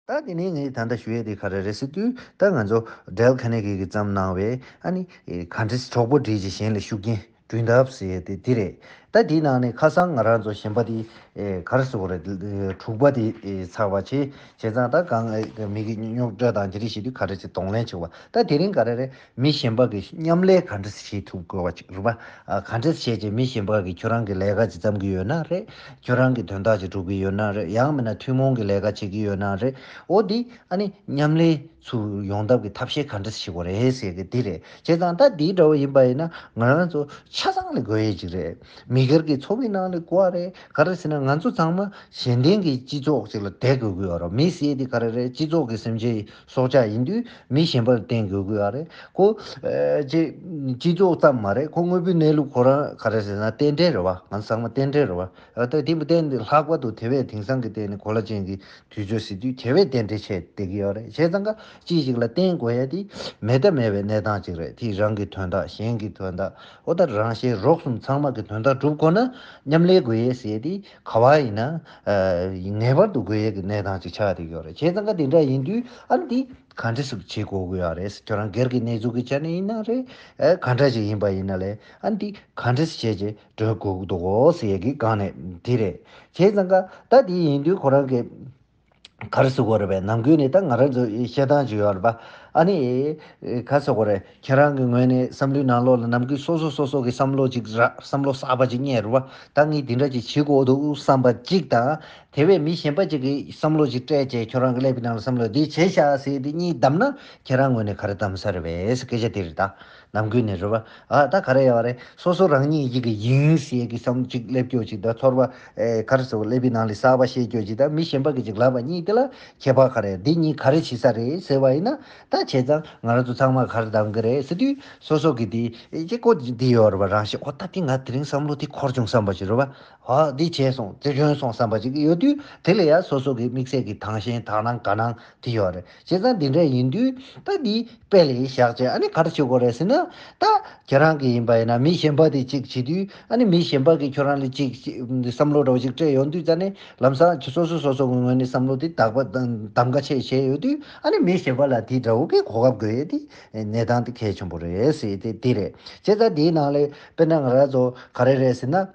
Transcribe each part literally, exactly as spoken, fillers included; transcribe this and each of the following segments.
ད་དེ་ནས་ངས་ད་ལྟ་ཞུ་ཡས་དེ་ག་རེ་རེད་ཟེར་དུས། ད་ང་ཚོ་Dale Carnegie་གིས་བརྩམས་གནང་བའི་ཨ་ནི་ག་འདྲས་གྲོགས་པོ་བསྒྲིགས་ཀྱི་གཞན་ལ་ཤུགས་རྐྱེན་སྐྲུན་ཐབས་ཟེར་ཡས་དེ་དེ་རེད། ད་དེའི་ནང་ནས་ཁ་སང་ང་རང་ཚོ་གཞན་པ་དེ་ག་རེ་ཟེར་དགོས་རེད། དྲུག་པ་དེ་ཚར་བ་བྱས་བྱས་ཙང་ད་གང་མི་གི་རྙོག་དྲ་དང་དེ་རིགས་བྱེད་དུས་ག་རེ་བྱེད་གདོང་ལེན་བྱེད་པ། ད་དེ་རིང་ག་རེ་རེད། མི་གཞན་པ་གི་མཉམ་ལས་ག་འདྲ་བྱེད་ཐུབ་དགོས་པ་ཅིག་རེད་པ། ཨ། ག་འདྲ་བྱས་རྗེས་མི་གཞན་པ་གི་ཁྱོད་རང་གི་ལས་ཀ་ཅིག་བརྩམ་གི་ཡོད་ན་རེད། ཁྱོད་རང་གི་དོན་དག་ཅིག་སྒྲུབ་གི་ཡོད་ན་རེད། ཡང་མིན་ན་ཐུན་མོང་གི་ལས་ཀ་བྱེད་ཀྱི་ཡོད་ན་རེད། འོ་འདི་ཨ་ནི་མཉམ་ལས་ཚུར་ཡོང་ཐབས་ཀྱི་ཐབས་ཤེས་ག་འདྲ་བྱེད་དགོས་རེད་ཟེར་གི་འདི་རེད། བྱས་ཙང་ད་འདི་འདྲ་བོ་ཡིན་པ་ཡིན་ན་ང་རང་ཚོ་ཆ་ཚང་ལ་དགོས་ཡས་ཅིག་རེད། མི་སྒེར་གྱི་འཚོ་བའི་ནང་ལ་དགོས་པ་རེད། ག་རེ་ཟེར་ན་ང་ཚོ་ཚང་མ་གཞན་བརྟེན་གྱི་སྤྱི་ཚོགས་ཅིག་ལ་བསྡད་དགོས་ཀྱི་ཡོད་རེད། མི་ཟེར་ཡས་འདི་ག་རེ་རེད། སྤྱི་ཚོགས་ཀྱི་སེམས་ཅན་སྲོག་ཆགས་ཡིན་དུས་མི་གཞན་པ་ལ་བརྟེན་དགོས་ཀྱི་ཡོད་རེད། ཁོ་ཨ་ཅེ་སྤྱི་ཚོགས་ཙམ་མ་རེད། ཁོ་དངོས་པོའི་གནས་ལུགས་ཁོ་རང་ག་རེ་ཟེར་ན་རྟེན་འབྲེལ་རེད་བ། ང་ཚང་མ་རྟེན་འབྲེལ་རེད་བ། ཨ་ད་དེ་མི་བརྟེན་ཏེ་ལྷག་པར་དུ་དེ་བས་དེང་སང་གི་སྟེང་ནས་གོ་ལ་ཅན་གྱི་དུས་ཚོད་ཟེར་དུས་དེ་བས་རྟེན་འབྲེལ་ཆེ་བསྡད་ཀྱི་ཡོད་རེད། བྱས་ཙང་ཀ་གཅིག་གཅིག་ལ་བརྟེན་དགོས་ཡ་དེ་མེད་ད་མེད་པའི་གནས་སྟངས་ཅིག་རེད། དེ་རང་གི་དོན་དག་གཞན་གྱི་དོན་དག་འོ་ད་རང་གཞན་རོགས་གསུམ་ཚང་མ་གི་དོན་དག་སྒྲུབ་དགོས་ན་མཉམ་ལས་དགོས་ཡས་ཟེར་དེ་ག་བ་ཡིན་ན་ངེས་པར་དུ་དགོས་ཡས་ཀྱི་གནས་སྟངས་ཅིག་ཆགས་བསྡད་ཀྱི་ཡོད་རེད། བྱས་ཙང་ཀ་དེ་འདྲ་ཡིན་དུས་ཨ་ནི་དེ། ག་འདྲ་ཞིག་བྱེད་དགོས་ཀྱི་ཡོད་རེད། ཁྱོད་རང་སྒེར་གྱི་གནས་ཚུལ་གྱི་ཆ་ནས་ཡིན་ན་རེད། ཨེ་ག་འདྲ་ཞིག་ཡིན་པ་ཡིན་ན་ལས་ཨ་འདི་ག་འདྲ་ཞིག་བྱས་རྗེས་འགྲོ་དགོས་ཀྱི་འདུག་གོ་ཟེར་ཡས་ཀྱི་སྒང་ནས་འདི་རེད། བྱས་ཙང་ཀ་ད་འདི་ཡིན་དུས་ཁོ་རང་གི་ག་རེ་ཟེར་དགོས་རེད་པས། ནམ་རྒྱུན་ནས་ད་ང་རང་ཚོ་བཤད་སྟངས་ཅིག་ཡོད་རེད་པ། ཨ་ནི་ག་ཟེར་དགོས་རེད། ཁྱེད་རང་གི་ངོས་ནས་བསམ་བློའི་ནང་ལོགས་ལ་ནམ་རྒྱུན་སོ་སོ་སོ་སོ་གི་བསམ་བློ་ཅིག་ར་བསམ་བློ་གསར་པ་ཅིག་རྙེད་རེད་པ། ད་ངས་འདི་འདྲ་ཅིག་བྱེད་དགོས་འདུག་བསམ་པ་ཅིག་དང་། དེ་བས་མི་གཞན་པ་ཅིག་གིས་བསམ་བློ་ཅིག་སྤྲད་བྱས་ཁྱོད་རང་གི་ཀླད་པའི་ནང་ལ་བསམ་བློ་འདི་བྱས་ཤག་ཟེར་དེ་གཉིས་བདམས་ན་ཁྱེད་རང་ངོས་ནས་ག་རེ་བདམས་ས་རེད་པས་སྐད་ཆ་དེ་རེད་ད། ནམ་རྒྱུན་ནས་རེད་པ། ཨ་ད་ག་རེ་ཡོད་རེད། སོ་སོ་རང་ཉིད་ཡིད་ཀྱི་ཡིན་ཟེར་གི་བསམ་ཅིག་སླེབས་སྐྱོ་ཅིག་ད་ཚོར་བ་ཨེ་ག་རེ་ཟེར་བ་ཀླད་པའི་ནང་ལ་གསར་པ་བཤད་སྐྱོ་ཅིག་ད་མི་གཞན་པ་གི་ཅིག་ལབ་པ་གཉིས་དེ་ལ་ཁྱད་པར་ག་རེ་འདི་གཉིས་ག་རེ་བྱེད་ས་རེད་ཟེར་བ་ཡིན་ན། ད་བྱས་ཙང་ང་རང་ཚོ་ཚང་མ་ག་རེ་བདམས་གི་རེད་ཟེར་དུས་སོ་སོ་གི་དེ་ཨེ་ཅིག་ཀོ་འདི་ཡོད་རེད་པ། རང་ཤེས་ཨོ་ད་དེ་ང་དེ་རིང་བསམ་བློ་དེ་འཁོར་བྱུང་བསམ་པ་ཅིག་རེད་པ། ཨ་འདི་བྱས་སོང་དེ་བྱོན་སོང་བསམ་པ་ཅིག་ཡོད་དུས་དེ་ལ་ཡང་སོ་སོ་གི་དམིགས་བསལ་གྱི་དང་ཞེན་དག་སྣང་དགའ་སྣང་དེ་ཡོད་རེད། བྱས་ཙང་འདི་འདྲ་ཡིན་དུས་ད་འདི་དཔེ་ལ་བཞག་བྱས་ཨ་ནི་ག་རེ་བྱེད་དགོས་རེད་ཟེར་ན། ད་ཁྱེད་རང་གི་ཡིན་པ་ཡིན་ན་མི་གཞན་པ་དེ་གཅིག་བྱེད་དུས་ཨ་ནི་མི་གཞན་པ་གིས་ཁྱོད་རང་ལ་གཅིག་བསམ་བློ་འདྲ་བོ་ཅིག་སྤྲད་ཡོང་དུས་ཙ་ནས་ལམ་སང་ཁྱོད་སོ་སོ་སོ་སོ་གི་ངོས་ནས་བསམ་བློ་དེ་གདམ་པ་གདམ་ག་བྱས་བྱས་ཡོད་དུས་ཨ་ནི་མི་གཞན་པ་ལ་དེ་འདྲ་བོ་གི་གོ་སྐབས་དགོས་ཡས་དེ་གནས་སྟངས་དེ་གལ་ཆེན་པོ་རེད་ཟེར་དེ་དེ་རེད། བྱས་ཙང་དེའི་ནང་ལས་དཔེར་ན་ང་རང་ཚོ་ག་རེ་རེད་ཟེར་ན།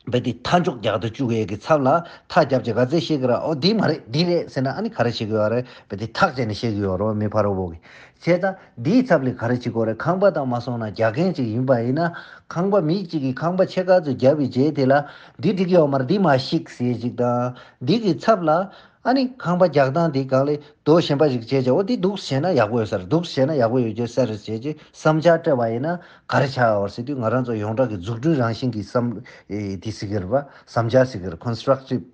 བས་དེ་མཐའ་མཇུག་རྒྱག་ཏུ་བཅུག་ཡས་ཀྱི་ཚབ་ལ་མཐའ་རྒྱབ་ཅིག་ག་ཚད་བཤད་ཀྱི་ར། ཨོ་འདི་མ་རེད་འདི་རེད་ཟེར་ན་ཨ་ནི་ག་རེ་བྱེད་ཀྱི་ཡོད་རེད། བས་དེ་ཐག་བཅད་ནས་བཤད་ཀྱི་ཡོད་རེད་མི་ཕ་རོལ་པོ་གི། བྱས་ཙང་འདིའི་ཚབ་ལ་ག་རེ་བྱེད་དགོས་རེད། ཁང་པ་དང་མ་སོང་ན་རྒྱག་མཁན་ཅིག་ཡིན་པ་ཡིན་ན་ཁང་པ་མི་གཅིག་གིས་ཁང་པ་ཕྱེད་ཀ་ཙམ་བརྒྱབ་པའི་རྗེས་དེ་ལ་འདི་འགྲིག་གི་ཡོད་མ་རེད་འདི་མ་བཤིག་ཟེར་ཅིག་དང་འདི་གི་ཚབ་ལ། ཨ་ནི་ཁང་པ་རྒྱག་སྟངས་དེ་སྒང་ལས་རྡོ་གཞན་པ་ཞིག་བྱས་བྱས་འོ་དེ་འདུག་བྱས་ན་ཡག་པོ་ཡོད་ས་རེད། འདུག་བྱས་ན་ཡག་པོ་ཡོད་རྒྱུ་ས་རེད་བྱས་རྗེས་བསམ་འཆར་སྤྲད་པ་ཡིན་ན་ག་རེ་ཆགས་ཡོད་རེད་ཟེར་དུས་ང་རང་ཚོ་ཡོངས་གྲགས་ཀྱི་འཛུགས་སྐྲུན་རང་བཞིན་གྱི་བསམ་ཨེ་དེ་ཟེར་གྱི་རེད་པ། བསམ་འཆར་ཟེར་གྱི་རེད། constructive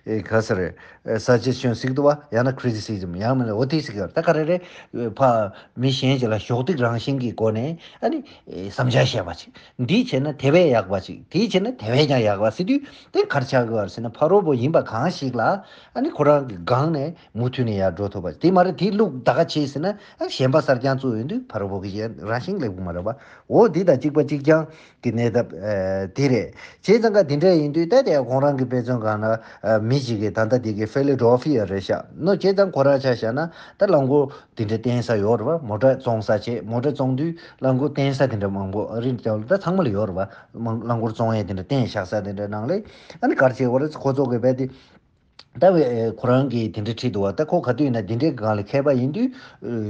ཨེ་ག་ཟེར་རེད། ཨེ་suggestion ཟེར་གྱི་འདུག་བ། ཡང་ན་criticism ཡང་མིན་ན་འོ་དེ་ཟེར་གྱི་རེད། ད་ག་རེ་རེད། ཨེ་ཕ་མི་གཞན་ཅིག་ལ་གཞོགས་འདེགས་རང་བཞིན་གྱི་སྒོ་ནས་ཨ་ནི་ཨེ་བསམ་འཆར་བཤད་པ་ཅིག་འདི་བྱས་ན་དེ་བས་ཡག་པ་ཅིག་འདི་བྱས་ན་དེ་བས་ཀྱང་ཡག་པ་ཟེར་དུས་དེ་ག་རེ་ཆགས་ཀྱི་ཡོད་རེད་ཟེར་ན་ཕ་རོལ་པོ་ཡིན་པ་གང་ཞིག་ལ་ཨ་ནི་ཁོ་རང་གི་སྒང་ནས། མུ་མཐུད་ནས་ཡར་འགྲོ་ཐུབ་པ་དེ་མ་རེད། དེ་ལུགས་ད་ག་བྱས་ཟེར་ན་ཨ་གཞན་པ་གསར་རྐྱང་བཙུགས་ཡོང་དུས་ཕ་རོལ་པོ་གི་གཞན་རང་བཞིན་ལེགས་པོ་མ་རེད་པ། འོ་འདི་དང་གཅིག་པ་གཅིག་རྐྱང་གི་གནས་སྟངས་ཨ་དེ་རེད། བྱས་ཙང་ཀ་དེ་འདྲ་ཡིན་དུས་ད་དེ་ཁོང་རང་གི་དཔེ་མཚོན་སྒང་ན་ཨ་མི་ཞིག་གིས་ད་ལྟ་དེ་གི་ཕི་ལེ་ཌེལ་ཕི་ཡ་རེད་ཤག་ནོ། བྱས་ཙང་ཁོ་རང་ཆ་བཞག་ན་ད་རླངས་འཁོར་དེ་འདྲ་བཏོན་ས་ཡོད་རེད་པ། མོ་ཊ་བཙོང་ས་བྱས་མོ་ཊ་བཙོང་དུས་རླངས་འཁོར་བཏོན་ས་དེ་འདྲ་མང་པོ་ཨ་རི་ལ་ད་ཚང་མ་ལ་ཡོད་རེད་པ། མང་རླངས་འཁོར་བཙོང་ཡས་དེ་འདྲ་བཏོན་བཞག་ས་དེ་འདྲ་ནང་ལས་ཨ་ནི་ག་རེ་བྱས་པ་རེད། ཁོ་ཚོ་གི་རྦད་དེ། ད་བས་ཁོ་རང་གིས་དེ་འདྲ་ཁྲིད་འདུག་བ། ད་ཁོ་ག་དུས་ཡིན་ན་དེ་འདྲའི་སྒང་ལ་མཁས་པ་ཡིན་དུས་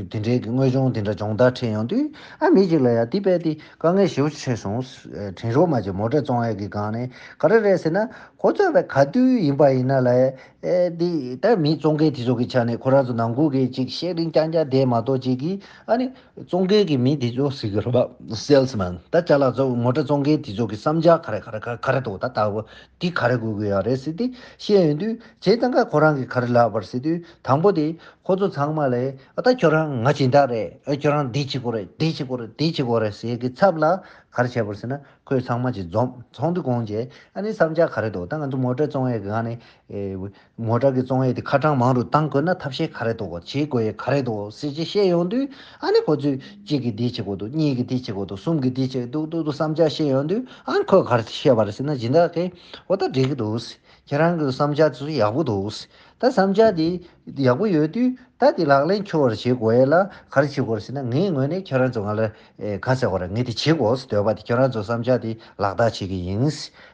དེ་འདྲའི་གི་དངོས་བྱུང་དེ་འདྲ་སྦྱོང་བརྡར་ཁྲིད་ཡོང་དུས་ཨ་མི་གཅིག་ལ་ཡ་དེ་བས་དེ་དཀའ་ངལ་ཞེ་པོ་ཅིག་འཕྲད་སོང་། དྲིན་རོགས་མ་བྱེད་མོ་ཊ་བཙོང་ཡས་ཀྱི་སྒང་ནས་ག་རེ་རེད་ཟེར་ན་ཁོ་ཚོ་བས་ག་དུས་ཡིན་པ་ཡིན་ན་ལ་ཨེ་དེ་ད་མི་བཙོང་མཁན་དེ་ཚོ་གི་ཆ་ནས་ཁོ་རང་ཚོ་ནང་ཁུལ་གི་ཅིག་ཤེས་རིག་རྐྱང་རྐྱང་བསྡད་མ་གཏོགས་ཅིག་གིས་ཨ་ནི། བཙོང་མཁན་གྱི་མི་དེ་ཚོ་ཟེར་གྱི་རེད་པ། སེལ་སི་མན། ད་ཅ་ལག་ཚོ་མོ་ཊ་བཙོང་མཁན་དེ་ཚོ་གི་བསམ་འཆར་ག་རེ་ག་རེ་ག་རེ་ག་རེ་འདུག་ད་ལྟ་བུ་འདི་ག་རེ་དགོས་ཀྱི་ཡོད་རེད་ཟེར་ཏེ་བཤད་ཡོང་དུས་བྱས་ཙང་ཀ་ཁོ་རང་གིས་ག་རེ་ལབ་པ་རེད་ཟེར་དུས་དང་པོ་དེ་ཁོ་ཚོ་ཚང་མ་ལས་ཨ་ད་ཁྱོད་རང་ང་སྦྱིན་བདག་རེད། ཨ་ཁྱོད་རང་འདི་བྱེད་དགོས་རེད། འདི་བྱེད་དགོས་རེད། འདི་བྱེད་དགོས་རེད་ཟེར་གི་ཚབ་ལ་ག་རེ་བྱས་པ་རེད་ཟེར་ན་ཁོས་ཚང་མ་ཅིག་འཛོམས་ཚོགས་འདུ་བསྐོང་བྱས་ཨ་ནི་བསམ་འཆར་ག་རེ་འདུག་ད་ང་ཚོ་མོ་ཊ་བཙོང་ཡས་གི་སྒང་ནས། ཨེ། མོ་ཊ་གི་བཙོང་ཡས་དེ་ཁ་གྲངས་མང་རུ་བཏང་དགོས་ན་ཐབས་ཤེས་ག་རེ་འདུག་གོ། བྱེད་དགོས་ཡས་ག་རེ་འདུག་གོ་ཟེར་ཅིག་བཤད་ཡོང་དུས་ཨ་ནི་ཁོ་ཚོས་གཅིག་གིས་འདི་བྱེད་དགོས་འདུག་གཉིས་ཀྱིས་འདི་བྱེད་དགོས་འདུག་གསུམ་གྱིས་འདི་བྱེད་འདུག་འདུག་འདུག་བསམ་འཆར་བཤད་ཡོང་དུས་ཨ་ནི་ཁོས་ག་རེ་བཤད་པ་རེད་ཟེར་ན་སྦྱིན་བདག་གིས་འོ་ད་འགྲིག་གི་འདུག་ཁྱེད་རང་གི་བསམ་འཆར་དེ་ཚོ་ཡག་པོ་འདུག་ད་བསམ་འཆར་དེ་ཡག་པོ་ཡོད་དུས་ད་དེ་ལག་ལེན་འཁྱོལ་བར་བྱེད་དགོས་ཡས་ལ་ག་རེ་བྱེད་དགོས་རེད་ཟེར་ན། ངའི་ངོས་ནས་ཁྱོད་རང་ཚོ་ང་ལ་ཨེ་ག་ཟེར་དགོས་རེད། ངས་དེ་བྱེད་དགོས་ཟེར་འདོད་པ་དེ། ཁྱོད་རང་ཚོ་བསམ་འཆར་དེ་ལག་བསྟར་བྱེད་ཀྱི་ཡིན།